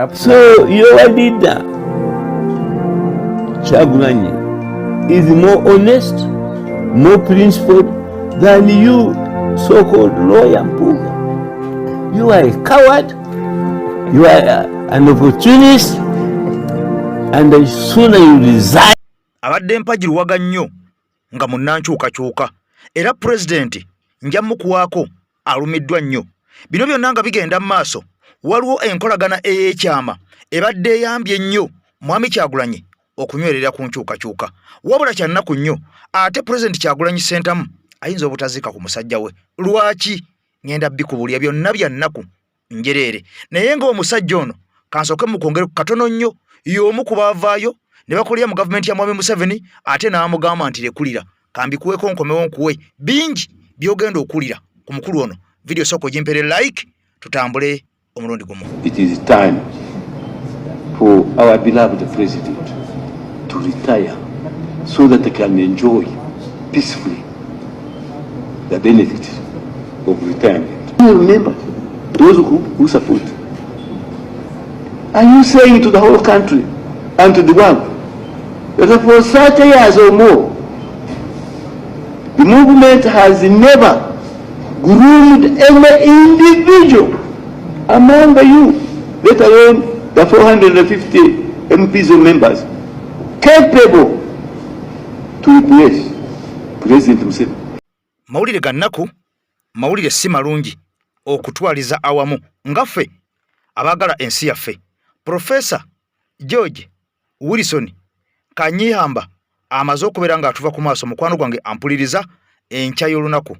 So your leader, Kyagulanyi, is more honest, more principled than you so-called lawyer Mpuuga. You are a coward, you are an opportunist, and the sooner you resign. Abadde mpagi luwaga nnyo nga munnankyukakyuka, era pulezidenti nja mukuwaako alumiddwa nnyo. Bino byonna nga bigenda mu maaso, waliwo enkolagana ey'ekyama ebadde eyambye ennyo Mwami Kyagulanyi okunywerera ku nkyukakyuka. Wabula kyannaku nnyo, ate Pulezidenti Kyagulanyi Ssentamu ayinza obutaziika ku musajja we. Lwaki? Ŋŋenda bikubulya byonna, bya nnaku njereere. Naye ng'omusajja ono, kansooke mukwongere katono nnyo, y'omu ku baavaayo ne bakolera mu gavumenti ya Mwami Museveni, ate n'amugamba nti lekulira. Kambikuweko, nkomewo nkuwe bingi by'ogenda okuwulira ku mukulu ono. Vidiyo sooka ogimpere like, tutambule omulundi gumu. It is time for our beloved president to retire so that they can enjoy peacefully the benefits of retirement. You remember those who support. Are you saying to the whole country and to the world that for 30 years or more, the movement has never groomed any individual among the youth, let alone the 450 MPs or members, capable to replace President Museveni? Mawulire ga nnaku, mawulire si malungi okutwaliza awamu nga ffe abaagala ensi yaffe. Profesa George Wilson Kanyihamba amaze okubeera ng'atuva ku maaso. Mukwano gwange ampuliriza, enkya y'olunaku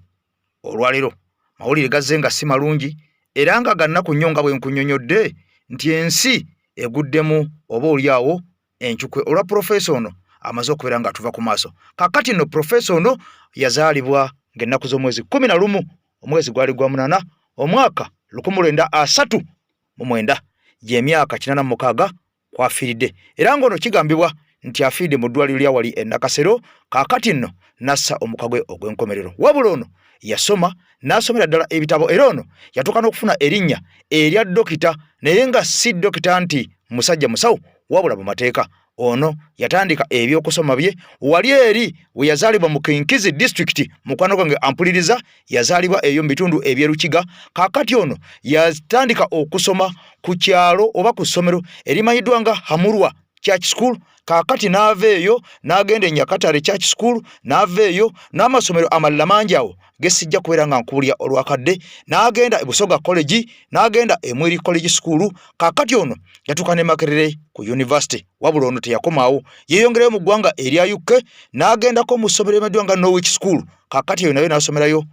olwaleero mawulire gazze nga si malungi era nga ga nnaku nnyo, nga bwe nkunnyonnyodde nti ensi eguddemu oba oli awo encukwe olwa profesa ono amaze okubeera ng'atuva ku maaso. Kaakati nno profesa ono yazaalibwa ng'ennaku z'omwezi 11, omwezi gwali gwa 8, omwaka 1939, gy'emyaka 86 kwafiiridde. Era ng'ono kigambibwa nti afiiridde mu ddwaliro lya wali e Nakasero. Kaakati nno n'assa omuka gwe ogw'enkomerero. Wabula ono yasoma n'asomera ddala ebitabo, era ono yatuuka n'okufuna erinnya erya dokita, naye nga si dokita nti musajja musawo, wabula mu mateeka. Ono yatandika ebyokusoma bye wali eri we yazaalibwa mu Kinkizi Disitulikiti. Mukwano gwange ampuliriza, yazaalibwa eyo mu bitundu eby'erukiga. Kaakati ono yatandika okusoma ku kyalo oba ku ssomero erimanyiddwa nga Hamurwa Church School. Kaakati n'ava eyo n'agenda e Nyakatare Church School, n'ava eyo n'amasomero amalala mangi awo gesijja kubeera nga nkubulya olwakadde, n'agenda e Busoga College, n'agenda e Mwiri College School. Kaakati ono yatuuka ne Makerere ku University. Wabula ono teyakomaawo, yeeyongerayo mu ggwanga erya UK, n'agendako mu ssomero erimanyiddwa nga Norwich School. Kaakati eyo nayo n'asomerayo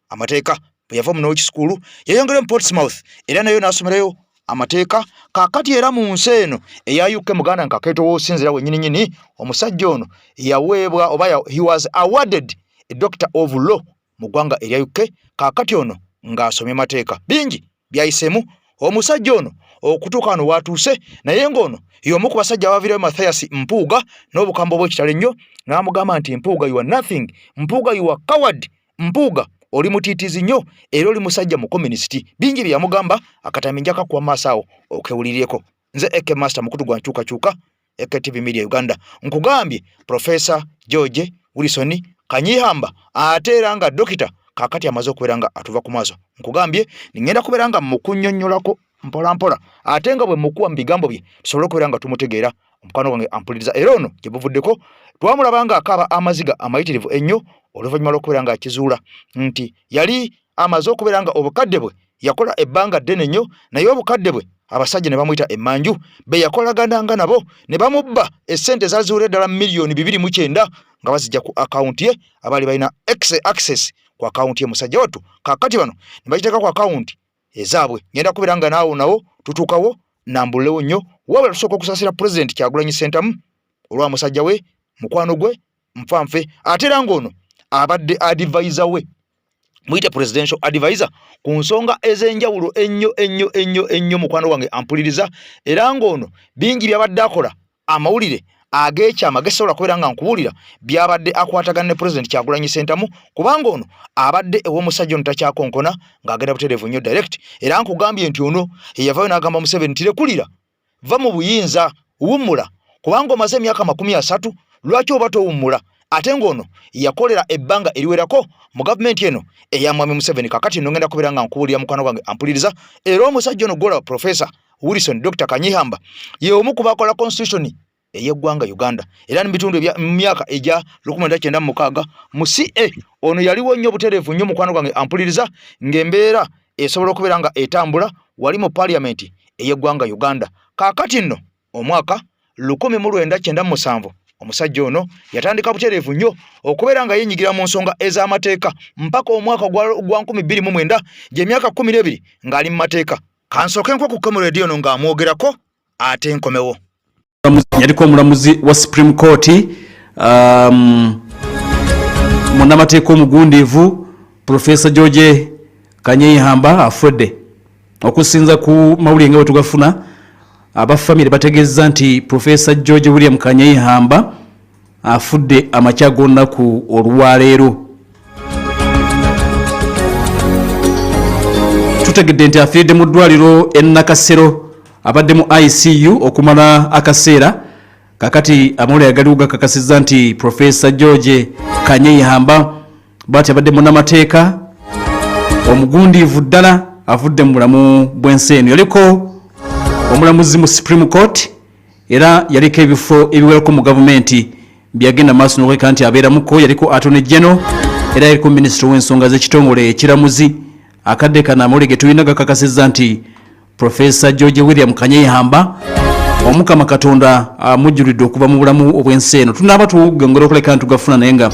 amateeka. Bwe yava mu Norwich School, yeeyongerayo mu Portsmouth, era nayo n'asomerayo amateeka. Kaakati era mu nsi eno eya UK, muganda nkakeeto w'osinzira wennyininyini, omusajja ono yaweebwa oba he was awarded a Doctor of Law mu ggwanga erya UK. Kaakati ono ng'asomye mateeka, bingi byayiseemu omusajja ono okutuuka wano watuuse. Naye ng'ono y'omu ku basajja abaviirayo Mathias Mpuuga n'obukambo bw'ekitalo ennyo, n'amugamba nti, "Mpuuga, you are nothing. Mpuuga, you are coward. Mpuuga, oli mutiitiizi nnyo era oli musajja mukomunisiti." Bingi bye yamugamba. Akatambi nja kakuwa maaso awo okewuliryeko. Nze Ek Master, mukutu gwa nkyukakyuka, AKTV Media Uganda. Nkugambye Profesa George Wilson Kanyihamba, ate era nga dokita, kaakati amaze okubeera nga atuva ku maaso. Nkugambye ningenda kubeera nga mukunnyonnyolako mpola mpola, ate nga bwe mukuwa mu bigambo bye tusobole okubeera nga tumutegeera. Omukwano gwange ampuliriza, era ono gye buvuddeko twamulaba nga akaaba amaziga amayitirivu ennyo oluvannyuma lw'okubeera nga akizuula nti yali amaze okubeera nga obukadde bwe yakola ebbanga ddene nnyo, naye obukadde bwe abasajja ne bamuyita emmanju be yakolagananga nabo ne bamubba essente ezaziwera ddala miliyoni 209 nga bazijja ku akawunti ye. Abaali balina access ku akawunti ye musajja wattu, kaakati bano ne bagiteeka ku akawunti ezaabwe. Ngenda kubeera nga naawo nawo tutuukawo nambulewo nnyo. Wabula tusooka okusaasira Pulezidenti Kyagulanyi Ssentamu olwa musajja we, mukwano gwe nfanfe, ate era ng'ono abadde advisor we, muyite presidential advisor ku nsonga ez'enjawulo ennyo ennyo ennyo ennyo. Mukwano wange ampuliriza, era ng'ono bingi byabadde akola, amawulire ag'ekyama gesobola kubeera nga nkubuulira byabadde akwatagana ne Pulezidenti Kyagulanyi Ssentamu, kubanga ono abadde ew'omusajja ono takyakonkona, ng'agenda butereevu nnyo direct. Era nkugambye nti ono eyavaayo n'agamba Museveni nti lekulira. va mu buyinza, wummula kubanga omaze emyaka 30, lwaki oba towummula? Ate ng'ono yakolera ebbanga eriwerako mu gavumenti eno eya Mwami Museveni. Kakati nno ngenda kubeera nga nkubuulira mukwano gwange ampuliriza, era omusajja ono gwolaba Profesa Wilson Dr Kanyihamba ye omu ku bakola constitution ey'eggwanga Uganda, era mu bitundu ebya mu myaka egya 1996 mu CA ono yaliwo nnyo obutereevu nnyo mukwano gwange ampuliriza, ng'embeera esobola okubeera nga etambula wali mu parliament ey'eggwanga Uganda. Kaakati nno omwaka 1997 omusajja ono yatandika butereevu nnyo okubeera nga yenyigira mu nsonga ez'amateeka mpaka omwaka gwa 2009, gy'emyaka 12 ng'ali mu mateeka. Kansooke nkwo ku comrade ono ng'amwogerako ate nkomewo. Yaliko omulamuzi wa Supreme Court, munnamateeka omugundiivu Profesa George Kanyeihamba afudde. Okusinza ku mawulire nga bwe tugafuna, aba famire bategeezza nti Profesa George William Kanyeihamba afudde amakya g'olunaku olwaleero. Tutegedde nti afiiridde mu ddwaliro e Nakasero, abadde mu ICU okumala akaseera. Kakati amawulire agaliwo gakakasizza nti Profesa George Kanyeihamba bwati abadde munnamateeka omugundiivu ddala, avudde mu bulamu bw'ensi eno. Yaliko omulamuzi mu Supreme Court, era yaliko ebifo ebiwerako mu gavumenti byagenda maaso n'okuleka nti abeeramuko. Yaliko Attorney General, era yaliko minisitiri w'ensonga z'ekitongole ekiramuzi. Akadde kano amawulire ge tulina gakakasizza nti Profesa George William Kanyeihamba, Omukama Katonda amujjulidde okuva mu bulamu obw'ensi eno. Tunaaba tugongera okuleka nti tugafuna, naye nga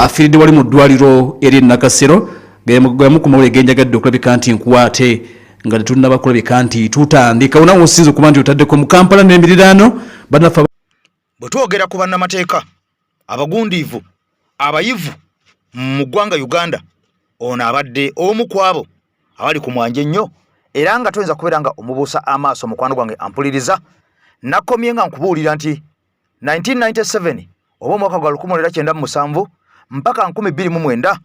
afiiridde wali mu ddwaliro eri Nakasero. Gamu ku mawulire genjagadde okulabika nti nkuwa ate nga tetunnaba kulabika nti tutandika. Onawe osinza okuba nti otaddeko mu Kampala n'emiriraano bannaffe. Bwe twogera ku bannamateeka abagundiivu abayivu mu ggwanga Uganda, ono abadde omu ku abo abali ku mwanje ennyo, era nga toyinza kubeera nga omubuusa amaaso. Mukwano gwange ampuliriza, nakomye nga nkubuulira nti 1997 oba omwaka gwa 1997 mpaka 2009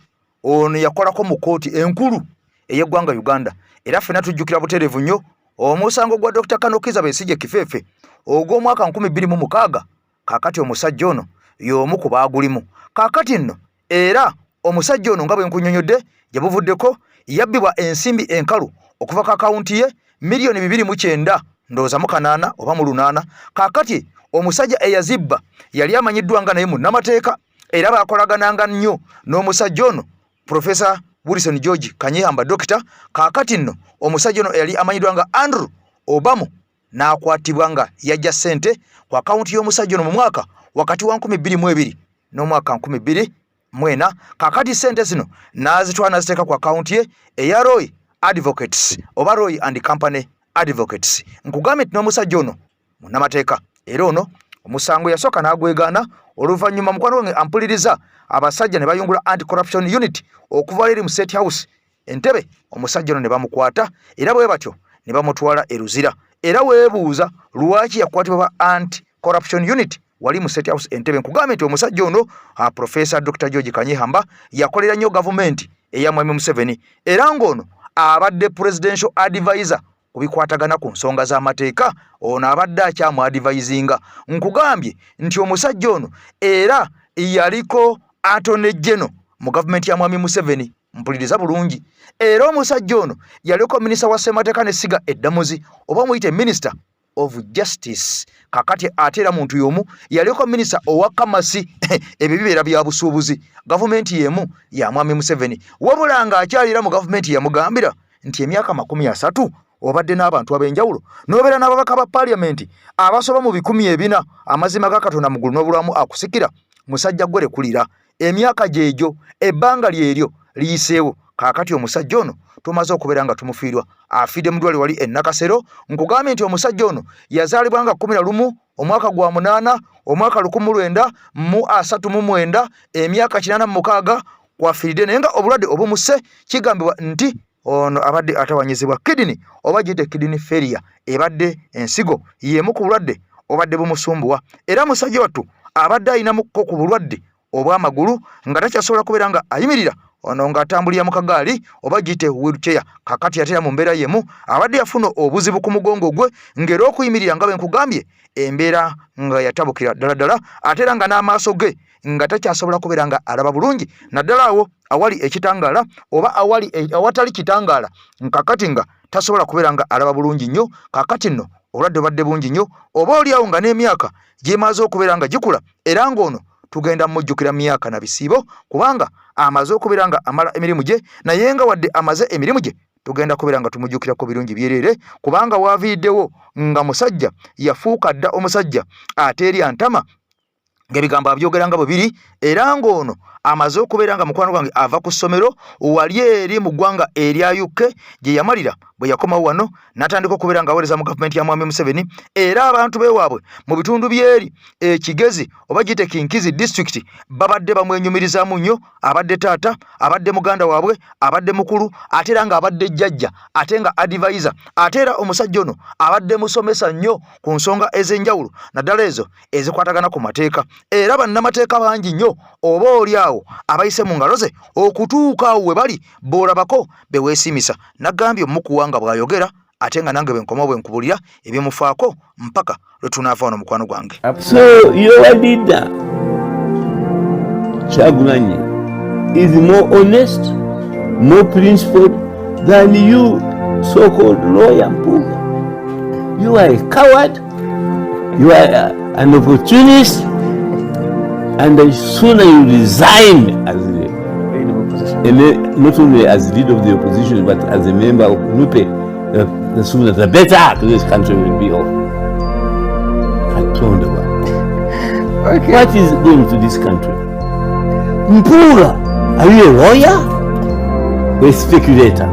ono yakolako mu kkooti enkulu ey'eggwanga Uganda, era ffenna tujjukira butereevu nnyo omusango gwa Dr. Kano Kizza Besigye Kifeefe ogw'omwaka 2006. Kaakati omusajja ono y'omu ku baagulimu. Kaakati nno era omusajja ono nga bwe nkunnyonnyodde gye buvuddeko yabbibwa ensimbi enkalu okuva ku akawunti ye miliyoni 29 ndowooza mu 8 oba mu 8. Kaakati omusajja eyazibba yali amanyiddwa nga naye munnamateeka, era baakolagananga nnyo n'omusajja ono Profesa Wilson George Kanyihamba Dokita. Kaakati nno omusajja ono eyali amanyiddwa nga Andrew Obamo n'akwatibwa nga yajja ssente ku akawunti y'omusajja ono mu mwaka wakati wa 2002 n'omwaka 2004. Kaakati ssente zino n'azitwala n'aziteeka ku akawunti ye eya Roy Advocates oba Roy and Company Advocates. Nkugambye nti n'omusajja ono munnamateeka, era ono omusango yasooka n'agwegaana. Oluvannyuma, mukwano wange ampuliriza, abasajja ne bayungula Anti Corruption Unit okuva eri mu State House Entebe, omusajja ono ne bamukwata, era bwe batyo ne bamutwala e Luzira. Era weebuuza lwaki yakwatibwa ba Anti Corruption Unit wali mu State House Entebe. Nkugambye nti omusajja ono Profesa Dr. George Kanyihamba yakolera nnyo gavumenti eya Mwami Museveni, era ng'ono abadde presidential advisor ku bikwatagana ku nsonga z'amateeka. Ono abadde akyamu advisinga. Nkugambye nti omusajja ono era yaliko Attorney General mu gavumenti ya Mwami Museveni. Mpuliriza bulungi, era omusajja ono yaliko minisita wa ssemateeka n'essiga eddamuzi, oba omuyite Minister of Justice. Kakati ate era muntu y'omu yaliko minisita owa Kamasi, ebyo bibeera bya busuubuzi, gavumenti y'emu ya Mwami Museveni. Wabula ng'akyalira mu gavumenti yamugambira nti emyaka 30 obadde n'abantu ab'enjawulo n'obeera n'ababaka ba paaliyamenti abasoba mu 400, amazima ga Katonda mu ggulu n'obulamu akusikira, musajja gwe lekulira, emyaka gyegyo, ebbanga lyeryo liyiseewo. Kaakati omusajja ono tumaze okubeera nga tumufiirwa, afiidde mu ddwaliro wali e Nakasero. Nkugambye nti omusajja ono yazaalibwa nga 11 omwaka gwa 8 omwaka 1939, emyaka 86 kwafiiridde, naye nga obulwadde obumusse kigambibwa nti ono abadde atawanyizibwa kidney oba giyite kidney failure, ebadde ensigo y'emu ku bulwadde obadde bumusumbuwa. Era musajja wattu abadde ayinamukko ku bulwadde obw'amagulu nga takyasobola kubeera nga ayimirira. Ono ng'atambulira mu kagaali oba giyite wheelchair. Kakati ate era mu mbeera y'emu abadde yafuna obuzibu ku mugongo gwe, ng'era okuyimirira nga bwe nkugambye embeera nga yatabukira ddala ddala, ate era nga n'amaaso ge nga takyasobola kubeera nga alaba bulungi, naddala awo awali ekitangaala oba awali awatali kitangaala, kakati nga tasobola kubeera nga alaba bulungi nnyo. Kakati nno obulwadde bubadde bungi nnyo, oba oli awo nga n'emyaka gyemaze okubeera nga gikula, era ng'ono tugenda mujjukira myaka na bisiibo, kubanga amaze okubeera nga amala emirimu gye, naye nga wadde amaze emirimu gye tugenda kubeera nga tumujjukirako birungi byereere, kubanga waaviiriddewo nga musajja yafuuka dda omusajja ateerya ntama, ng'ebigambo abyogera nga bwe biri. Era ng'ono amaze okubeera nga mukwano gwange ava ku ssomero wali eri mu ggwanga erya UK gye yamalira, bwe yakomawo wano n'atandika okubeera ng'aweereza mu gavumenti ya Mwami Museveni, era abantu beewaabwe mu bitundu by'eri Ekigezi oba giyite Kinkizi disitulikiti babadde bamwenyumirizaamu nnyo. Abadde taata, abadde muganda waabwe, abadde mukulu, ate era ng'abadde jjajja, ate nga advisor, ate era omusajja ono abadde musomesa nnyo ku nsonga ez'enjawulo, naddala ezo ezikwatagana ku mateeka, era bannamateeka bangi nnyo oba oli awo abayise mu ngalo ze okutuuka awo we bali boolabako be weesiimisa. Nagambye omukuwa nga bw'ayogera, ate nga nange bwe nkomawo bwe nkubulira ebimufaako mpaka lwe tunaava wano, mukwano gwange. So your leader Kyagulanyi is more honest, more principled than you so-called lawyer Mpuuga. You are a coward, you are an opportunist, and the sooner you resign as the, and not only as leader of the opposition but as a member of NUP, the sooner the better this country will be off. Katonda. Okay. What is going to this country? Mpuuga, are you a lawyer or a speculator?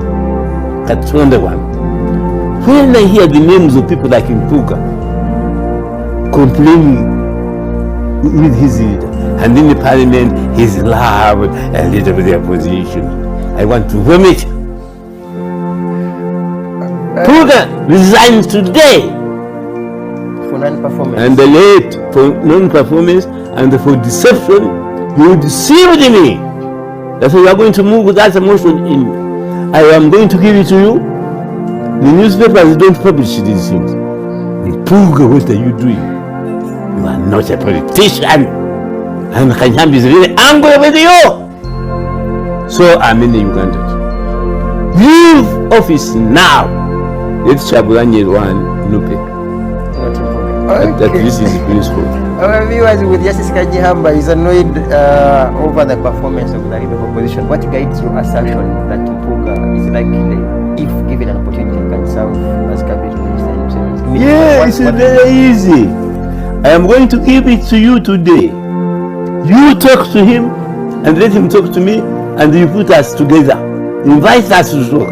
Katonda one. When I hear the names of people like Mpuuga complaining with his leader, and in the parliament he's loved and leader of the opposition, I want to vomit. Mpuuga resigns today. For non-performance. And the late for non-performance and for deception. You deceived me. That's why you are going to move that motion in. I am going to give it to you. The newspapers don't publish these things. Mpuuga, what are you doing? You are not a politician. And Kanyambi is really angry with you. So are many Ugandans. Leave office now. Let Kyagulanyi run NUP. Not Mpuuga. At least he's principled. Our viewers, with Justice Kanyeihamba is annoyed over the performance of the leader of opposition. What guides your assertion that Mpuuga is likely, if given an opportunity, can serve as cabinet minister in Museveni's Yeah, it's very easy. I am going to give it to you today. You talk to him and let him talk to me, and you put us together. Invite us to talk.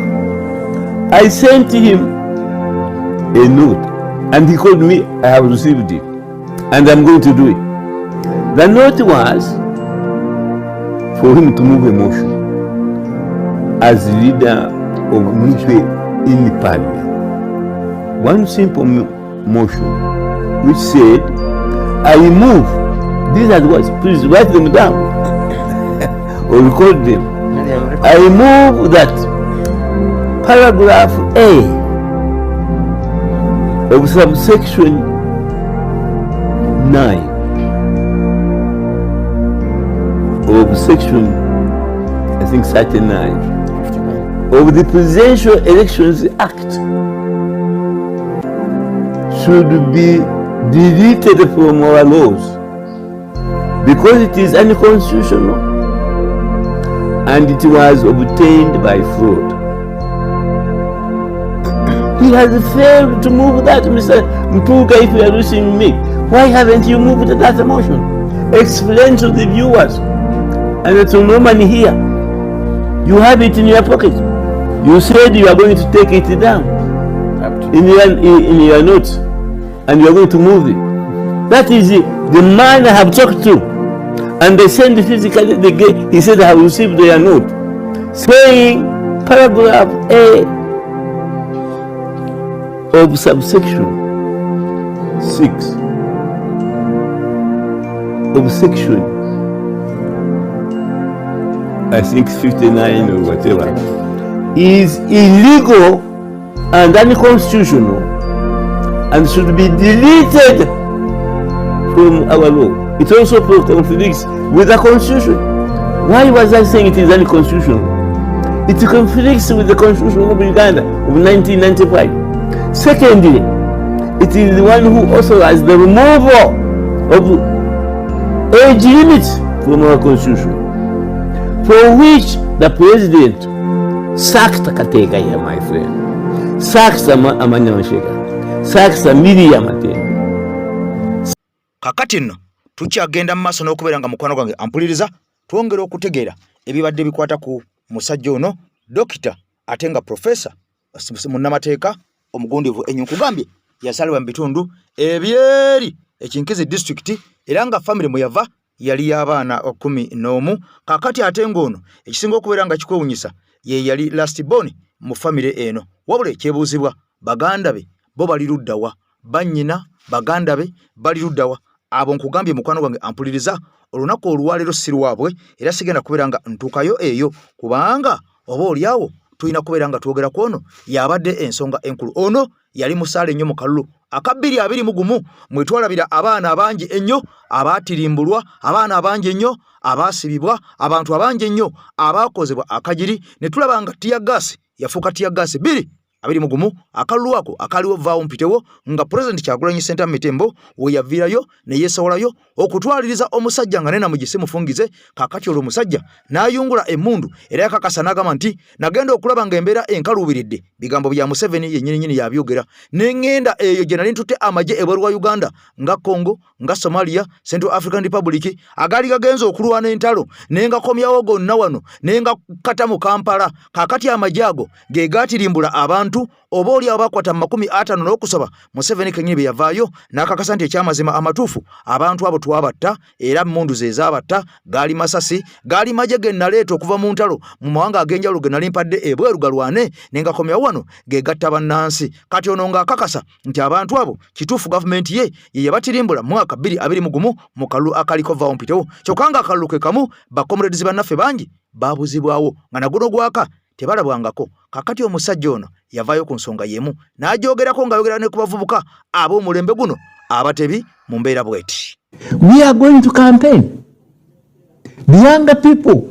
I sent him a note and he called me. I have received it and I'm going to do it. The note was for him to move a motion as leader of NUP in the parliament. One simple motion which said, I move, these are the words, please write them down or record them. I move that paragraph A of subsection 9 of section, I think 39, of the Presidential Elections Act should be deleted from our laws because it is unconstitutional and it was obtained by fraud. He has failed to move that, Mr. Mpuuga, if you are listening to me. Why haven't you moved that motion? Explain to the viewers and to no man here. You have it in your pocket. You said you are going to take it down in your notes and you are going to move it. That is the man I have talked to. And they send physically, he said, I have received their note saying paragraph A of subsection 6 of section I think 59 or whatever, is illegal and unconstitutional and should be deleted from our law. It also conflicts with the constitution. Why was I saying it is unconstitutional? It conflicts with the constitution of Uganda of 1995. Secondly, it is the one who authorized the removal of age limits from our constitution, for which the president sacked Kategaya, my friend, sacked Amanya Mashega, sacked Miriam Matembe. Kakati nno tukyagenda mu maaso n'okubeera nga mukwano gwange ampuliriza, twongera okutegeera ebibadde bikwata ku musajja ono, dokita ate nga profesa munnamateeka omugundivu ennyo. Nkugambye yasalibwa mu bitundu ebyeri ekinkizi disitulikiti, era nga famire mwe yava yali y'abaana 11. Kakati ate ng'ono ekisinga okubeera nga kikwewunyisa, ye yali last born mu famire eno. Wabula ekyebuuzibwa, baganda be bo bali luddawa? Bannyina, baganda be bali luddawa? Abo nkugambye mukwano gwange ampuliriza, olunaku olwaleero si lwabwe, era sigenda kubeera nga ntuukayo eyo, kubanga oba oliawo tulina kubeera nga twogera ku ono yabadde ensonga enkulu. Ono yali musaale nnyo mu kalulu aka 2021, mwe twalabira abaana abangi ennyo abaatirimbulwa, abaana abangi ennyo abaasibibwa, abantu abangi ennyo abaakozebwa akagiri, ne tulaba nga tear gas yafuuka tear gas. 2021 akalulu ako akaaliwo vaawo mpitewo, nga Pulezidenti Kyagulanyi Ssentamu Mitembo we yaviirayo ne yeesowolayo okutwaliriza omusajja nga nenamugise mufungize. Kaakati olwo omusajja n'ayungula emmundu, era yakakasa n'agamba nti, "Nagenda okulaba ng'embeera enkaluubiridde." Bigambo bya Museveni yennyininyini yabyogera. "Ne ŋŋenda eyo gye nali ntutte amagye ebweru wa Uganda, nga Congo, nga Somalia, Central African Republic, agaali gagenza okulwana entalo, ne ngakomyawo gonna wano, ne ngakata mu Kampala. Kaakati amagye ago ge gaatirimbula abantu oba oli awo bakwata mu 50 n'okusoba." Museveni kennyini bye yavaayo n'akakasa nti ekyamazima amatuufu, abantu abo twabatta, era mmundu ze zaabatta, gaali masasi, gaali magye ge naleeta okuva mu ntalo mu mawanga ag'enjawulo ge nali mpadde ebweru galwane, ne ngakomyawo wano ge gatta bannansi. Kati ono ng'akakasa nti abantu abo kituufu gavumenti ye ye yabatirimbula mu mwaka 2021 mu kalulu akaliko vaawo mpitewo. Kyokka nga akalulu ke kamu, bacomrades bannaffe bangi baabuzibwawo, nga naguno gwaka tebalabwangako. Kakati omusajja ono yavaayo ku nsonga y'emu n'agyogerako, ng'ayogera ne ku bavubuka ab'omulembe guno abatebi mu mbeera bw'eti. We are going to campaign. The younger people,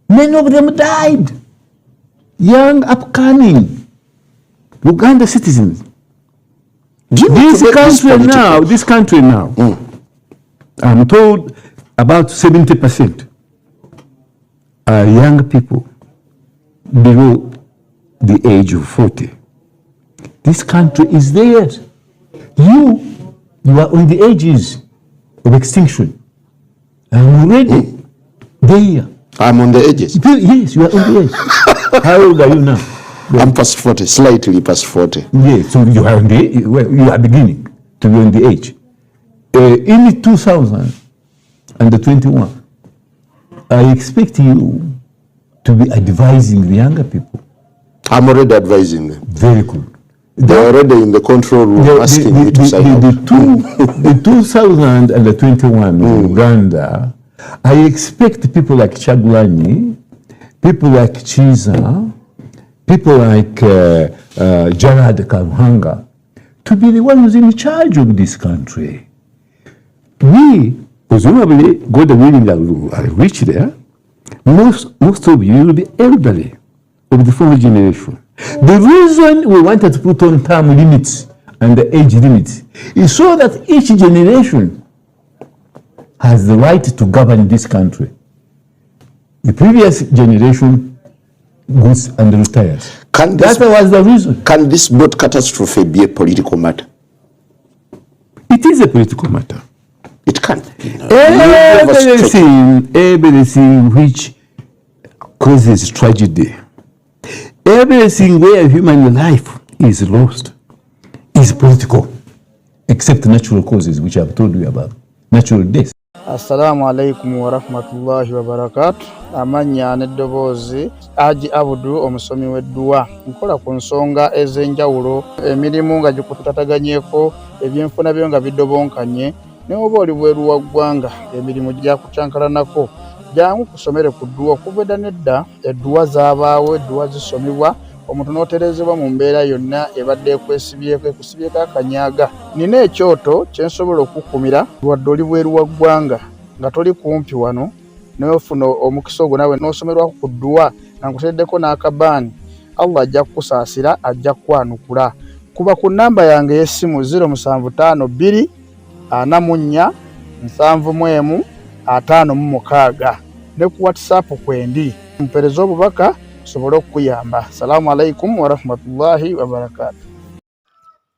many of them died. Young, upcoming Uganda citizens. Do you need This to make this country political? now, this country now, I'm told about 70% are young people below the age of 40. This country is theirs. You are on the edges of extinction. I'm already there. I'm on the edges. Yes, you are on the edge. How old are you now? I'm past 40, slightly past 40. Yes, so you are on the, well, you are beginning to be on the edge. In 2021, I expect you to be advising the younger people. I'm already advising them. Very good. They're already in the control room asking me to sign out. The 2021 Uganda, I expect people like Kyagulanyi, people like Kizza, people like Gerard Karuhanga to be the ones in charge of this country. We, presumably, God willing, I will reach there. Most of you will be elderly of the former generation. The reason we wanted to put on term limits and the age limits is so that each generation has the right to govern this country. The previous generation goes and retires. Can this, That was the reason. Can this boat catastrophe be a political matter? It is a political matter. It can't be. No. You never stretch Everything which causes tragedy, everything where human life is lost is political, except natural causes, which I've told you about, natural death. Assalaamu alaikum warahmatullahi wabarakatu. Amannya n'eddoboozi, Aji Abudu, omusomi w'edduwa. Nkola ku nsonga ez'enjawulo, emirimu nga gikutataganyeko, ebyenfuna byo nga bidobonkanye, ne oba oli bweru wa ggwanga, emirimu gyakukyankalanako. Jangu kusomere ku dduwa. Okuva edda n'edda edduwa zaabaawo, edduwa zisomebwa omuntu n'otereezebwa mu mbeera yonna ebadde ekwesibyeko, ekusibyeko akanyaga. Nina ekyoto kye nsobola okukukumira wadde oli bweru wa ggwanga nga toli kumpi wano, n'ofuna omukisa ogwo naawe n'osomerwako ku dduwa nga nkuteereddeko n'akabaani. Allah ajja kukusaasira, ajja kukwanukula. Kuba ku nnamba yange ey'essimu 0752 44 71 56 ne ku WhatsApp kwendi, mpereze obubaka nsobole okukuyamba. Salaamu alaikum warahmatullahi wabarakatu.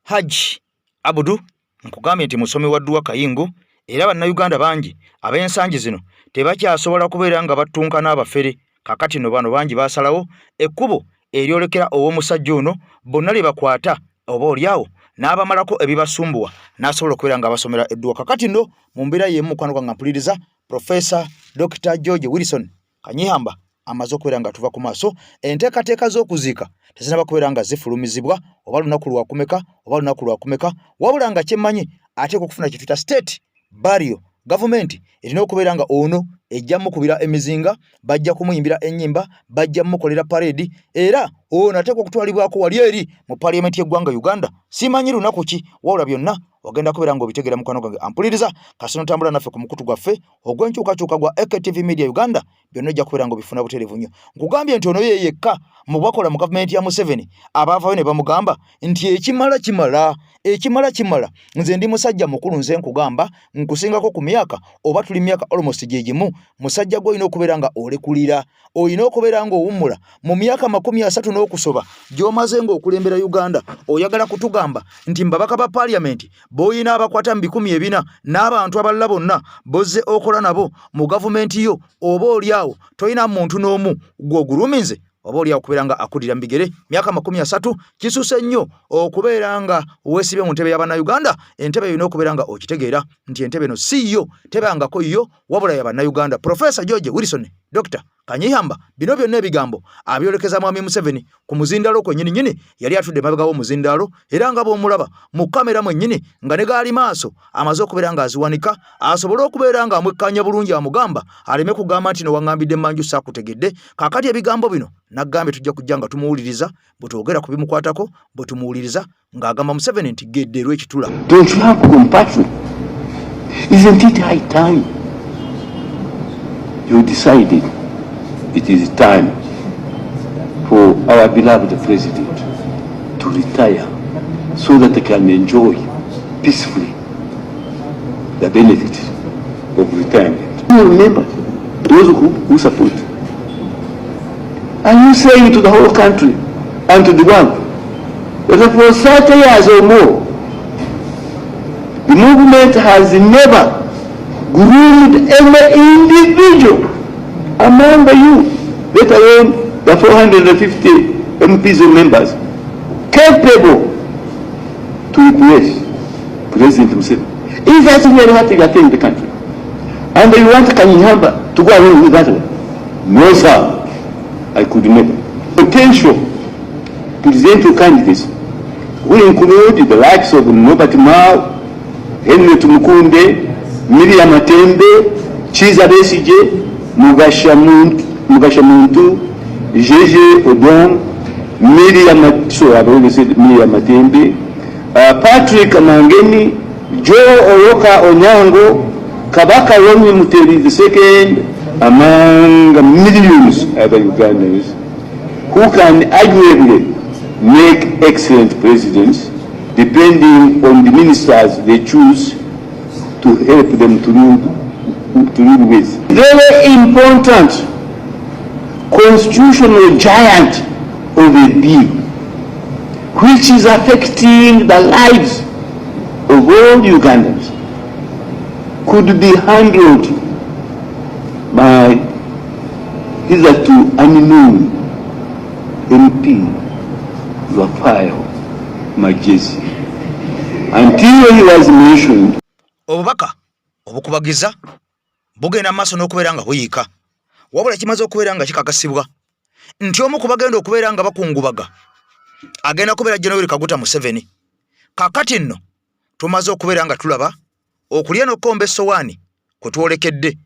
Hajji Abudu nkugambye nti musomi wa dduwa kayingo era bannayuganda bangi ab'ensangi zino tebakyasobola kubeera nga battunka n'abafere. Kakati no bano bangi baasalawo ekkubo eryolekera ow'omusajja ono bonna lye bakwata oba olyawo n'abamalako ebibasumbuwa n'asobola okubeera nga abasomera edduwa. Kakati nno mu mbeera y'emu mukwano gwange mpuliriza Profesa Dr. George Wilson Kanyihamba amaze okubeera nga tuva ku maaso. Enteekateeka z'okuziika tezinaba kubeera nga zifulumizibwa oba lunaku lwakumeka oba lunaku lwakumeka, wabula nga kyemmanyi ateekwa okufuna kye tuyita state burial. Gavumenti erina okubeera nga ono ejja mukubira emizinga, bajja kumuyimbira ennyimba, bajja mukolera pareedi, era ono ateekwa okutwalibwako wali eri mu paliyamenti y'eggwanga Uganda. Simanyi lunaku ki, wabula byonna ogenda kubeera ng'obitegeera mukwano gwange ampuliriza kasino tambula naffe ku mukutu gwaffe ogw'enkyukakyuka gwa AKTV Media Uganda, byonna ojja kubeera ng'obifuna butereevu nnyo. Nkugambye nti ono ye yekka mu bakola mu gavumenti ya Museveni abaavayo ne bamugamba nti ekimala kimala, ekimala kimala, nze ndi musajja mukulu, nze nkugamba nkusingako ku myaka oba tuli myaka almost gye gimu, musajja gwe olina okubeera nga olekulira, olina okubeera ng'owummula mu myaka 30 n'okusoba gy'omaze ng'okulembera Uganda. Oyagala kutugamba nti mu babaka ba paaliyamenti b'olina abakwata mu 400 n'abantu abalala bonna b'ozze okola nabo mu gavumenti yo, oba oli awo tolina muntu n'omu gw'oguluminze oba oli awo kubeera nga akuddira mu bigere? Myaka 30 kisuse nnyo okubeera nga weesibye mu ntebe ya Bannayuganda. Entebe erina okubeera nga okitegeera nti entebe eno si yo, tebangako yo, wabula ya Bannayuganda. Profesa George Wilson Dr. Kanyihamba bino byonna ebigambo abyolekeza Mwami Museveni ku muzindaalo kwennyini nnyini. Yali atudde emabega w'omuzindaalo era nga bw'omulaba mu kamera mwennyini nga ne gaali maaso amaze okubeera ng'aziwanika asobole okubeera ng'amwekkaanya bulungi, amugamba aleme kugamba nti nowaŋŋambidde mmanju saakutegedde. Kaakati ebigambo bino naggambye tujja kujja nga tumuwuliriza bwe twogera ku bimukwatako, bwe tumuwuliriza ng'agamba Museveni nti gedderwa ekitula. Don't you have compassion? Isn't it high time you decided it is time for our beloved president to retire so that they can enjoy peacefully the benefits of retirement? You remember those who support. Are you saying to the whole country and to the world that for 30 years or more, the movement has never groomed any individual among the youth, let alone the 450 MPs or members, capable to replace President Museveni? Is that really what you are telling the country? And you want Kanyihamba to go along with that one? No, sir, I could never. Potential presidential candidates who include the likes of Norbert Mao, Henry Tumukunde, Miriam Matembe, Kizza Besigye, Mugasha Muntu, Jeje Odong, Miriam, sorry, I've already said Miriam Matembe, Patrick Mangeni, Joe Oroka Onyango, Kabaka Romy Mutebi II, among millions other Ugandans who can arguably make excellent presidents depending on the ministers they choose to help them to rule with. Very important constitutional giant of a bill which is affecting the lives of all Ugandans could be handled by hitherto unknown MP Raphael Magyezi until he was mentioned. Obubaka obukubagiza bugenda maaso n'okubeera nga buyiika, wabula kimaze okubeera nga kikakasibwa nti omu ku bagenda okubeera nga bakungubaga agenda kubeera General Kaguta Museveni. Kaakati nno tumaze okubeera nga tulaba okulya n'okukomba essowaani kwe twolekedde.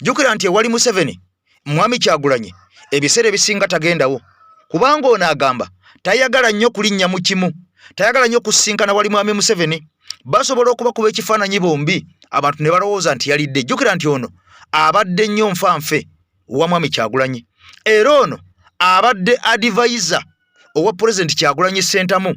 Jjukira nti ewali Museveni Mwami Kyagulanyi ebiseera ebisinga tagendawo kubanga ono agamba tayagala nnyo kulinnya mu kimu, tayagala nnyo kusisinkana wali Mwami Museveni. Basobola okubakuba ekifaananyi bombi abantu ne balowooza nti yalidde. Jjukira nti ono abadde nnyo nfanfe wa Mwami Kyagulanyi era ono abadde advisor owa Pulezidenti Kyagulanyi Ssentamu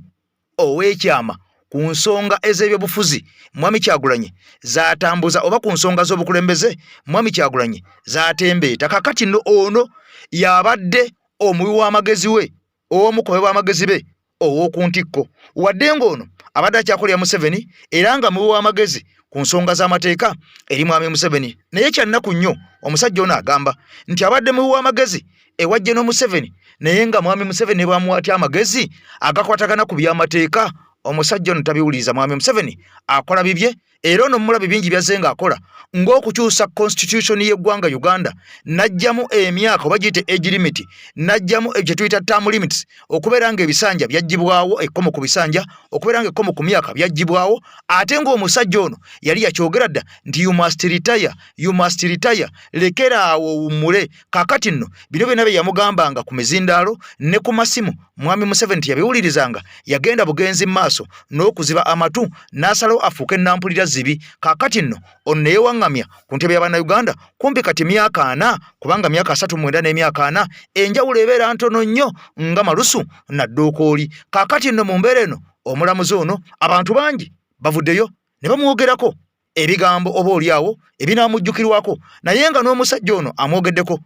ow'ekyama ku nsonga ez'ebyobufuzi Mwami Kyagulanyi z'atambuza oba ku nsonga z'obukulembeze Mwami Kyagulanyi z'atembeeta. Kakati nno ono y'abadde omuwi w'amagezi we omu ku bawi b'amagezi be ow'oku ntikko wadde ng'ono abadde akyakolera Museveni era nga muwi w'amagezi ku nsonga z'amateeka eri Mwami Museveni. Naye kyannaku nnyo omusajja ono agamba nti abadde muwi w'amagezi ewa General Museveni naye nga Mwami Museveni ne bwamuwa atya amagezi agakwatagana ku by'amateeka omusajja ono tabiwuliriza. Mwami Museveni akola bibye era ono mulabi bingi byazze ng'akola ng'okukyusa constitution y'eggwanga Uganda n'aggyamu emyaka oba giyite age limit n'aggyamu kye tuyita term limits okubeera ng'ebisanja byaggyibwawo ekkomo ku bisanja okubeera ng'ekkomo ku myaka byaggyibwawo ate ng'omusajja ono yali yakyogera dda nti you must retire, you must retire, lekera awo owummule. Kaakati nno bino byonna bye yamugambanga ku mizindaalo ne ku masimu Mwami Museveni teyabiwulirizanga, yagenda bugenzi mu maaso n'okuziba amatu n'asalawo afuuke nampulira zibi. Kaakati nno ono ne yeewaŋŋamya ku ntebe ya Bannayuganda kumpi kati myaka ana, kubanga myaka 39 n'emyaka ana enjawulo ebeera ntono nnyo nga malusu na ddookooli. Kaakati nno mu mbeera eno omulamuzi ono abantu bangi bavuddeyo ne bamwogerako ebigambo oba olyawo ebinaamujjukirwako naye nga n'omusajja ono amwogeddeko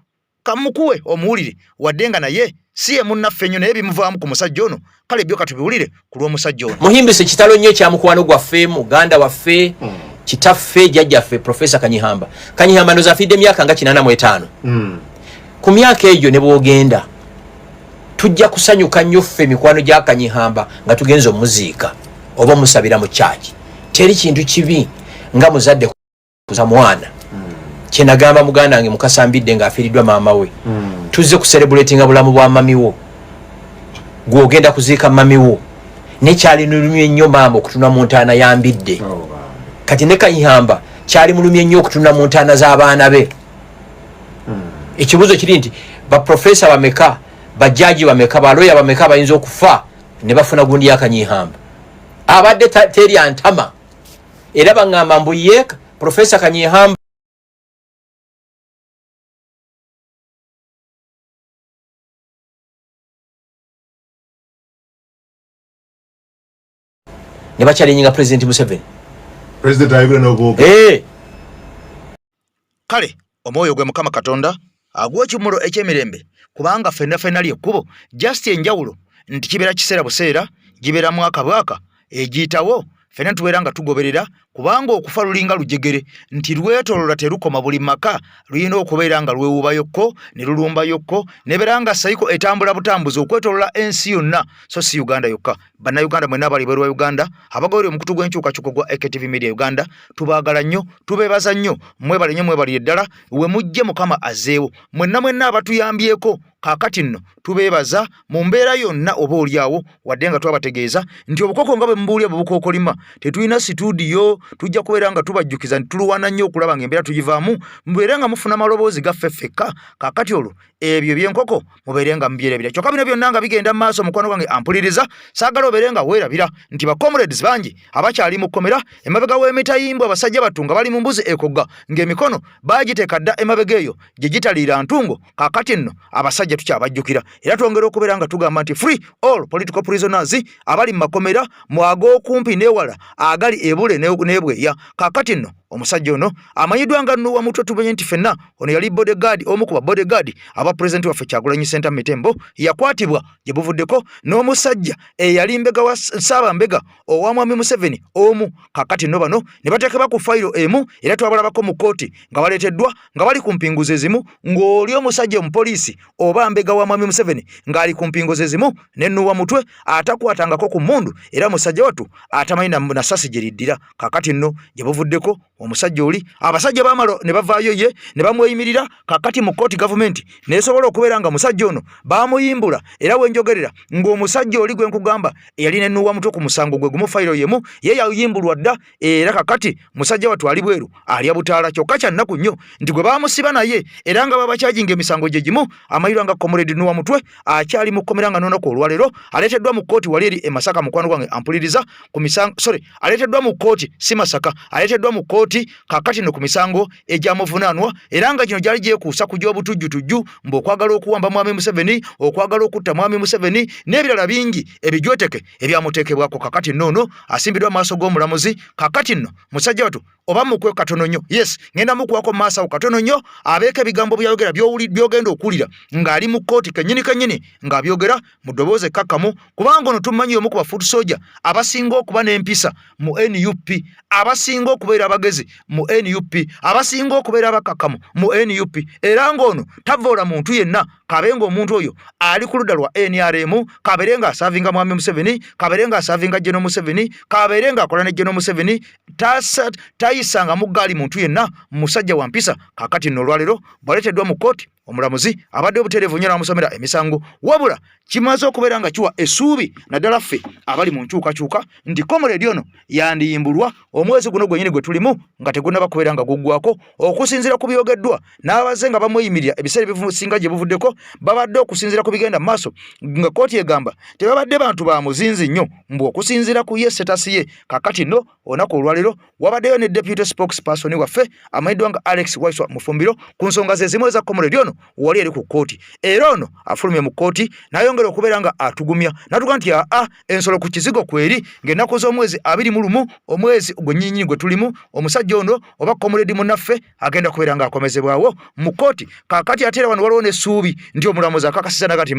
kamukuwe omuwulire wadde nga naye si ye munnaffe ennyo naye bimuvaamu ku musajja ono kale byo katubiwulire ku lw'omusajja ono. Muhimbise kitalo nnyo ekya mukwano gwaffe muganda waffe kitaffe jjajjaffe Profesa Kanyihamba. Kanyihamba ndoza afiidde emyaka nga 85. Ku myaka egyo ne bwogenda tujja kusanyuka nnyo ffe mikwano gya Kanyihamba nga tugenze omuziika oba omusabira mu kyaki. Teri kintu kibi nga muzadde kuza mwana. Kyenagamba muganda wange Mukasa Mbidde ng'afiiriddwa maama we, tuzze kuserebulatinga bulamu bwa mami wo, gw'ogenda kuziika mami wo, nekyalinulumye nnyo maama okutunula mu ntaana ya Mbidde. Kati ne Kanyihamba kyali mulumye nnyo okutunula mu ntaana z'abaana be. Ekibuuzo kiri nti baprofesa bameka, bajaji bameka, baloya bameka bayinza okufa ne bafuna gundi ya Kanyihamba abadde terya ntama. Era baŋŋamba mbu ye Profesa Kanyihamba ne bakyalinga President Museveni. President ayogera n'obwoga. Kale omwoyo gwe Mukama Katonda aguwa ekimmulo eky'emirembe, kubanga ffenna ffenna ly'ekkubo, just enjawulo nti kibeera kiseera buseera, gibeera mwaka bwaka egiyitawo, ffenna tubeera nga tugoberera, kubanga okufa lulinga lujegere nti lwetolola terukoma, buli maka lulina okubeera nga lwewubayokko ne lulumbayokko, nebeera nga sayiko etambula butambuzi okwetolola ensi yonna, so si Uganda yokka. Bannayuganda mwenna abali ebweru wa Uganda abagoberera omukutu gw'enkyukakyuka gwa AKTV Media Uganda, tubaagala nnyo, tubeebaza nnyo, mwebale nnyo, mwebalire ddala we mujje, Mukama azzeewo. Mwenna mwenna abatuyambyeko kaakati nno tubeebaza mu mbeera yonna oba oliawo, wadde nga twabategeeza nti obukoko nga bwe mubuulira bwe bukookolima, tetulina situdiyo, tujja kubeera nga tubajjukiza nti tulwana nnyo okulaba ng'embeera tugivaamu, mubeere nga mufuna amaloboozi gaffe ffekka. Kaakati olwo ebyo ebyenkoko mubeere nga mubyerabira. Kyokka bino byonna nga bigenda mu maaso, mukwano gwange ampuliriza, saagala obeere nga weerabira nti ba comrades bangi abakyali mu kkomera emabega w'emitayimbwa, abasajja battu nga bali mu mbuzi ekogga ng'emikono baagiteeka dda emabega eyo gye gitaliira ntungo. Kaakati nno abasajja tukyabajjukira era twongera okubeera nga tugamba nti free all political prisoners abali mu makomera mu ag'okumpi n'ewala agali ebule n'ebweya. Kaakati nno omusajja ono amanyiddwa nga Nuwa Mutwe, tumenye nti ffenna ono yali bodyguard, omu ku ba bodyguard aba pulezidenti waffe Kyagulanyi Ssentamu Mitembo, yakwatibwa gye buvuddeko n'omusajja eyali mbega wa Ssaabambega owa Mwami Museveni omu. Kaakati nno bano ne bateekebwa ku fayiro emu era twabalabako mu kkooti nga baleeteddwa nga bali ku mpingu ze zimu, ng'oli omusajja omupoliisi oba mbega wa Mwami Museveni ng'ali ku mpingu ze zimu ne Nuwa Mutwe atakwatangako ku mmundu era musajja wattu atamanyi na ssasi gye liddira. Kaakati nno gye buvuddeko Omusajja oli abasajja bamala ne bavaayo ye ne bamweyimirira. Kakati mu kkooti gavumenti nesobola okubeera nga musajja ono bamuyimbula, era wenjogerera ng'omusajja oli gwe nkugamba eyali ne Nuwa Mutwe ku musango gwe gumu, fayiro yemu, ye yayimbulwa dda, era kakati musajja wattu ali bweru alya butaala. Kyokka kya nnaku nnyo nti gwe bamusiba naye era nga babakyajinga emisango gye gimu, amayirwa nga Comrade Nuwa Mutwe akyali mu kkomera nga n'olunaku olwaleero aleeteddwa mu kkooti wali eri e Masaka. Mukwano gwange ampuliriza, ku misango, sorry, aleeteddwa mu kkooti si Masaka, aleeteddwa mu kkooti kakati no ku misango egyamuvunaanwa, era nga gino gyali gyekuusa ku gy'obutujjutujju, mbu okwagala okuwamba Mwami Museveni, okwagala okutta Mwami Museveni n'ebirala bingi ebijweteke ebyamuteekebwako. Kakati nno ono asimbiddwa maaso g'omulamuzi. Kakati nno musajja watu oba mukwe katono nnyo, yes, ngenda mukuwako maaso awo katono nnyo, abeeko ebigambo byayogera by'ogenda okuwulira ng'ali mu kkooti kennyini kennyini ng'abyogera mu ddoboozi ekkakkamu, kubanga ono tumanyi omu ku bafoot soldier abasinga okuba n'empisa mu NUP, abasinga okubeera abagezi mu NUP, abasinga okubeera abakkakkamu mu NUP, era ng'ono tavoola muntu yenna, kabe ng'omuntu oyo ali ku ludda lwa NRM, kabeere ng'asaavinga Mwami Museveni, kabeere ng'asaavinga General Museveni, kabeere ng'akola ne General Museveni, tayisangamu ggaali muntu yenna, musajja wa mpisa. Kaakati nno olwaleero bw'aleeteddwa mu kkooti, omulamuzi abadde obutereevu nnyo n'amusomera emisango, wabula kimaze okubeera nga kiwa essuubi naddala ffe abali mu nkyukakyuka nti comrade ono yandiyimbulwa omwezi guno gwennyini gwe tulimu nga tegunnaba kubeera nga guggwako, okusinziira ku byogeddwa n'abazze nga bamweyimirira ebiseera ebisinga gye buvuddeko. Babadde okusinziira ku bigenda mu maaso nga kkooti egamba tebabadde bantu ba muzinzi nnyo, mbu okusinziira ku ye setasi ye. Kakati nno olunaku olwaleero wabaddeyo ne deputy spokesperson waffe amanyiddwa nga Alex Waiswa Mufumbiro ku nsonga ze zimu eza comrade ono wali eri ku kkooti, era ono afulumye mu kkooti n'ayongera okubeera nga atugumya n'atuga nti aa ensolo ku kizigo kweri, ng'ennaku z'omwezi 21 omwezi gwennyininyini gwe tulimu, omusajja ono oba comrade munnaffe agenda kubeera ng'akomezebwawo mu kkooti. Kaakati ate era wano waliwo n'essuubi nti omulamuzi akakasiza naga nti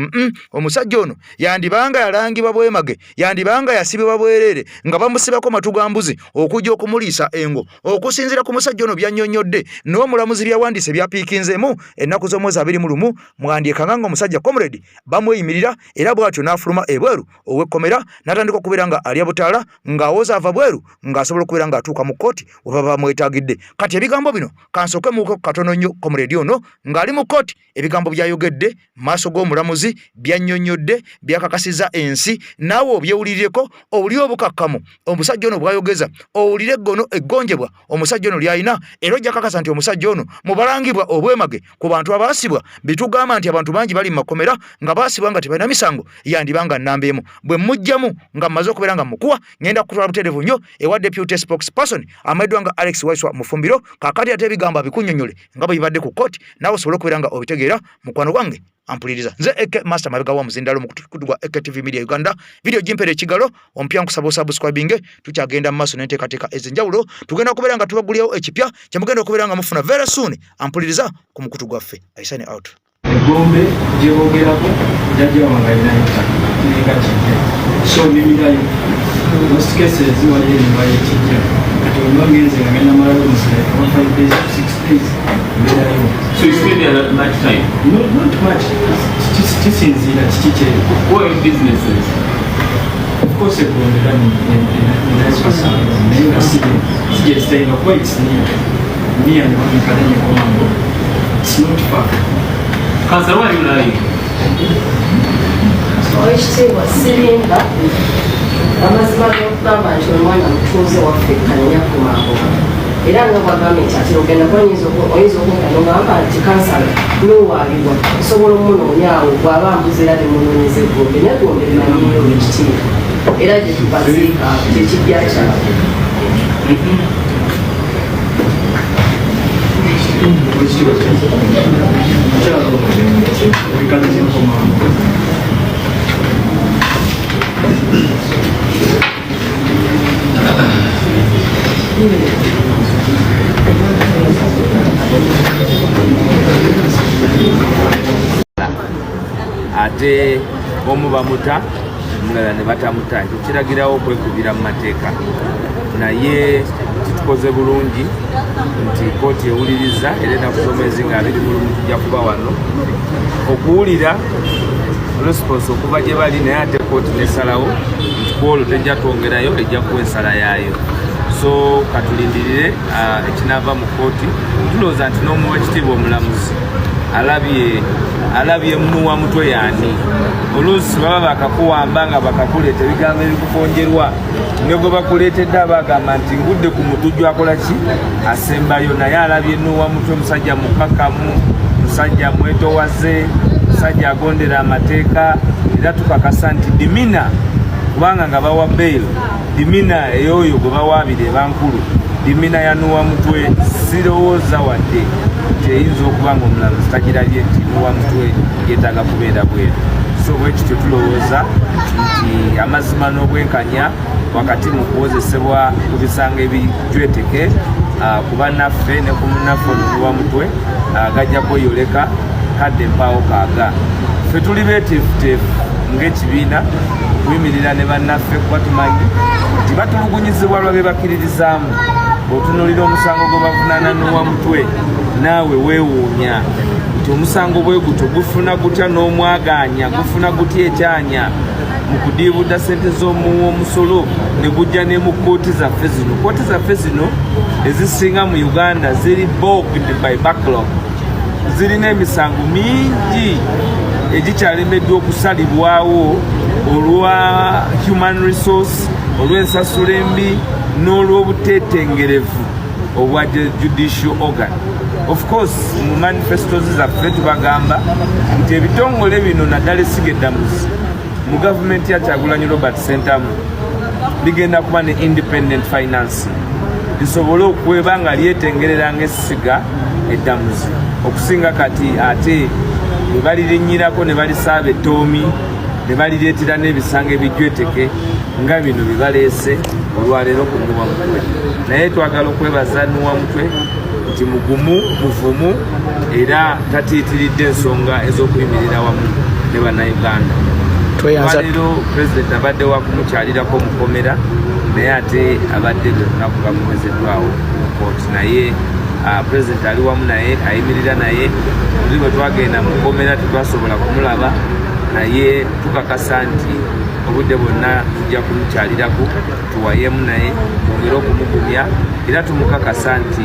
omusajja ono yandibanga yalangibwa bwemage, yandibanga yasibibwa bwereere nga bamusibako matu ga mbuzi okujja okumuliisa engo, okusinziira ku musajja ono byannyonnyodde n'omulamuzi byawandiise byapiikinzeemu ennaku z'omwezi 21. Mwandyekanga nga omusajja comrade bamweyimirira, era bw'atyo n'afuluma ebweru ow'ekkomera n'atandika okubeera nga alya butaala ng'awoza ava bweru ng'asobola okubeera ng'atuuka mu kkooti we baba bamwetaagidde. Kati ebigambo bino kansooke muwuke katono nnyo comrade ono ng'ali mu kkooti, ebigambo by'ayogedde maaso g'omulamuzi, byannyonnyodde, byakakasizza ensi, naawe obyewulirireko, owulire obukakkamu omusajja ono bw'ayogeza, owulire eggono eggonjebwa omusajja ono ly'alina, era ojja kakasa nti omusajja ono mubalangibwa obwemage ku bantu abaasibwa. Bitugamba nti abantu bangi bali mu makomera nga baasibwa nga tebalina misango, yandiba nga nnamba emu. Bwe mmugyamu nga mmaze okubeera nga mukuwa, ngenda kutwala butereevu nnyo ewa deputy spokesperson amanyiddwa nga Alex Waiswa Mufumbiro. Kaakati ate ebigambo abikunnyonnyole nga bwe bibadde ku kkooti, naawe osobole okubeera nga obitegeera. Mukwano gwange ampuliriza, nze AK Master mabega wa muzindalo mu kutu gwa AK TV Media Uganda. Video gimpere ekigalo omupya, nkusaba osubscribinge. Tukyagenda mu maaso n'enteekateeka ez'enjawulo, tugenda kubeera nga tubagulirawo ekipya kyemugenda okubeera nga mufuna very soon. Ampuliriza ku mukutu gwaffe, I sign out. Egombe gyebogerako jajja wange alinayo ettaka kiringa kijja, so nimirayo most cases waliyo enyumba y'ekijja. Kati wemba ngenze nga ngenda malayo musira oba 5 days to 6 days mbeerayo. So you spend there much time? No, not much. Kisinziira kiki kye. What are your businesses? Of course egombe era ninaesasanga, naye nga sigyesitayinga kuba it's near near newanikale nekomango. It's not far. Kansa, why are you lying? Owekitiibwa, sirimba. Amazima g'okugamba nti omwana mutuuze waffe Kanya Kumango, era nga bwagambye nti ati ogenda kuba oyinza okunta nogamba nti kansala nowaalibwa osobola omunoonyaawo bw'aba mbuzi era nemunoonyeza egombe, naye gombe manyiyo ekitiibwa era gye tubaziika kyekijja kyabwe. Ate omu bamuta, omulala ne batamuta, ekyo kiragirawo okwekubira mu mateeka. Naye kitukoze bulungi nti kooti ewuliriza, era ennaku z'omwezi nga 21 tujja kuba wano okuwulira response okuva gye bali, naye ate kooti nesalawo nti kwolwo tejja twongerayo, ejja kuwa ensala yaayo. So katulindirire ekinaava mu kkooti. Tulowooza nti n'omuwekitiibwa omulamuzi alabye alabye muwa mutwe yaani. Oluusi baba bakakuwamba nga bakakuleeta ebigambo ebikukonjerwa, ne gwe bakuleetedde aba agamba nti ngudde ku mutujju akola ki asembayo, naye alabye nuwa mutwe musajja mukakamu, musajja mwetowaze, musajja agondera amateeka. Era tukakasa nti dimina, kubanga nga bawa bail, dimina ey'oyo gwe bawaabira eba nkulu. Dimina ya Nuwa Mutwe sirowooza wadde nti eyinza okuba nga omulamuzi tagirabye nti Nuwa Mutwe yeetaaga kubeera bweru. So bwekityo tulowooza nti amazima n'obwenkanya wakati mu kuwozesebwa ku bisango ebijweteke ku bannaffe ne ku munnaffe ono Nuwa Mutwe gajja kweyoleka kadde mpaawo kaaga. Ffe tuli beeteefuteefu ng'ekibiina okuyimirira ne bannaffe, kuba tumanyi nti batulugunyizibwa lwa be bakkiririzaamu. Bw'otunuulira omusango gwe bavunaana Nuwa Mutwe, naawe weewuunya nti omusango bwe gutyo gufuna gutya n'omwagaanya, gufuna gutya ekyanya mu kudiibuda ssente z'omuwa omusolo ne gujja ne mu kkooti zaffe zino. Kkooti zaffe zino ezisinga mu Uganda ziri bogged by backlog, zirina emisango mingi egikyalemeddwa okusalibwawo olwa human resource, olw'ensasula embi n'olw'obuteetengerevu obwa judicial organ. Of course mu manifestos zaffe tubagamba nti ebitongole bino, naddala essiga eddamuzi mu gavumenti ya Kyagulanyi Robert Ssentamu, ligenda kuba ne independent financing lisobole okweba nga lyetengerera ng'essiga eddamuzi, okusinga kati ate bwe balirinnyirako ne balisaaba ettoomi ne balireetera n'ebisango ebijweteke nga bino bye baleese olwaleero ku Nuwa Mutwe. Naye twagala okwebaza Nuwa Mutwe nti mugumu, muvumu era tatiitiridde ensonga ez'okuyimirira wamu ne Bannayuganda. Olwaleero Pulezidenti abadde wakumukyalirako mukomera, naye ate abadde lwe lunaku lwakomezeddwawo mu kooti, naye Pulezidenti ali wamu naye, ayimirira naye. Luli bwe twagenda mu kkomera tetwasobola kumulaba, naye tukakasa nti obudde bwonna tujja kumukyalirako tuwayeemu naye, twongere okumugumya, era tumukakasa nti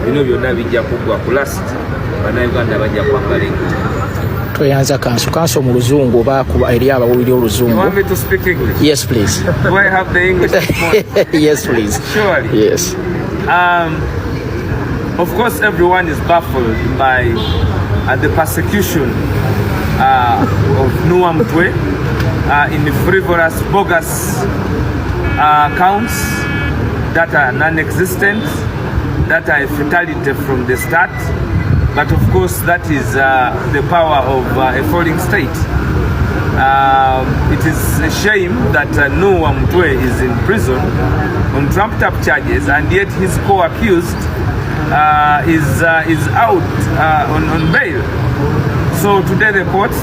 bino byonna bijja kuggwa, ku last Bannayuganda bajja kwambala engulo. Tweyanza kanso kanso mu luzungu oba kuba eri abawulira oluzungu. You want me to speak English? Yes, please. Do I have the English this morning? Yes, please. Surely. Yes. Of course, everyone is baffled by the persecution of Noah Mutwe in the frivolous, bogus counts that are non-existent, that are a fatality from the start. But of course, that is the power of a falling state. It is a shame that Noah Mutwe is in prison on trumped up charges, and yet his co-accused is out on bail. So today the courts.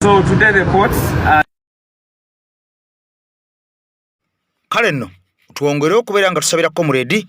So today the courts. Kale nno twongere okubeera nga tusabira comrade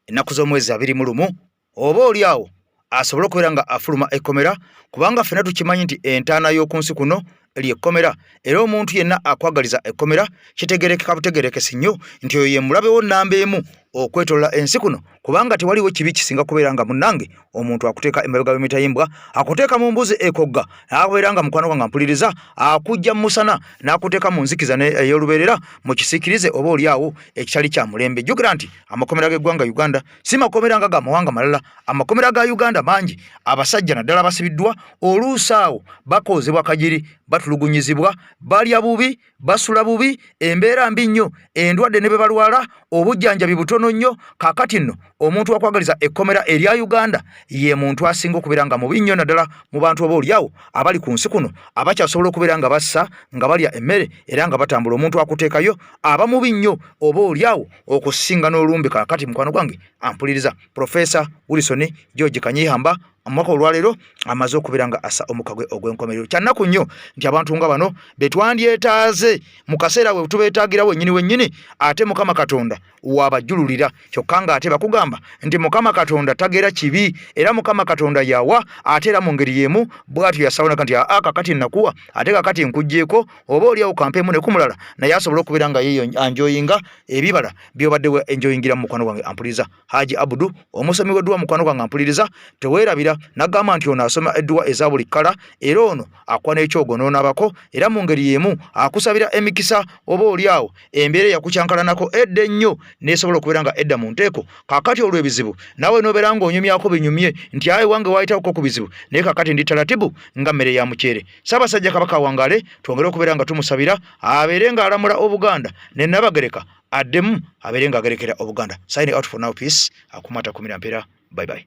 ennaku z'omwezi 21 oba oli awo asobole okubeera nga afuluma ekkomera, kubanga ffenna tukimanyi nti entaana y'oku nsi kuno eri ekkomera, era omuntu yenna akwagaliza ekkomera kitegerekeka butegerekesi nnyo nti oyo ye mulabe wo nnamba emu okwetolola ensi kuno, kubanga tewaliwo kibi kisinga kubeera nga munnange omuntu akuteeka emabega w'emitayimbwa, akuteeka mu mbuzi ekogga, n'abeera nga mukwano gwange ampuliriza akujja mu musana n'akuteeka mu nzikiza ey'olubeerera mu kisiikirize oba oli awo ekitali kya mulembe. Jjukira nti amakomera g'eggwanga Uganda si makomera nga ga mawanga malala. Amakomera ga Uganda mangi, abasajja naddala basibiddwa oluusi awo bakoozebwa kajiri, batulugunyizibwa, balya bubi, basula bubi, embeera mbi nnyo, endwadde ne bwe balwala obujjanjabi butono nnyo. Kaakati nno omuntu akwagaliza ekkomera erya Uganda ye muntu asinga okubeera nga mubi nnyo, naddala mu bantu oba oliawo abali ku nsi kuno abakyasobola okubeera nga bassa, nga balya emmere era nga batambula. Omuntu akuteekayo aba mubi nnyo oba oliawo okusinga n'olumbe. Kaakati mukwano gwange ampuliriza, Profesa Wilson George Kanyihamba. Omwaka olwaleero amaze okubeera nga assa omukka gwe ogw'enkomerero. Kyannaku nnyo nti abantu nga bano be twandyetaaze mu kaseera we tubeetaagira wennyini wennyini, ate Mukama Katonda wabajululira, kyokka ng'ate bakugamba nti Mukama Katonda tagera kibi, era Mukama Katonda yawa, ate era mu ngeri y'emu bw'atyo yasalawo nti aa kakati nakuwa ate kakati nkuggyeko, oba oli awo kampeemu ne ku mulala naye asobole okubeera nga ye anjoyinga ebibala by'obadde we enjoyingira. Mukwano gwange ampuliriza, Haji Abdu omusomi w'edduwa, mukwano gwange ampuliriza, teweerabira n'agamba nti ono asoma edduwa eza buli kkala, era ono akuwa n'ekyogo n'onaabako, era mu ngeri y'emu akusabira emikisa, oba oli awo embeera eyakukyankalanako edda ennyo n'esobola okubeera nga edda mu nteeko. Kaakati olwo ebizibu naawe n'obeera ng'onyumyako binyumye nti ayi wange waayitawoko ku bizibu, naye kaakati ndi talatibu nga mmere ya muceere. Ssaabasajja Kabaka awangaale, twongere okubeera nga tumusabira abeere ng'alamula Obuganda ne Nnabagereka addemu abeere ng'agerekera Obuganda. Signing out for now, peace. Akuma atakumira mpeera. Bye bye.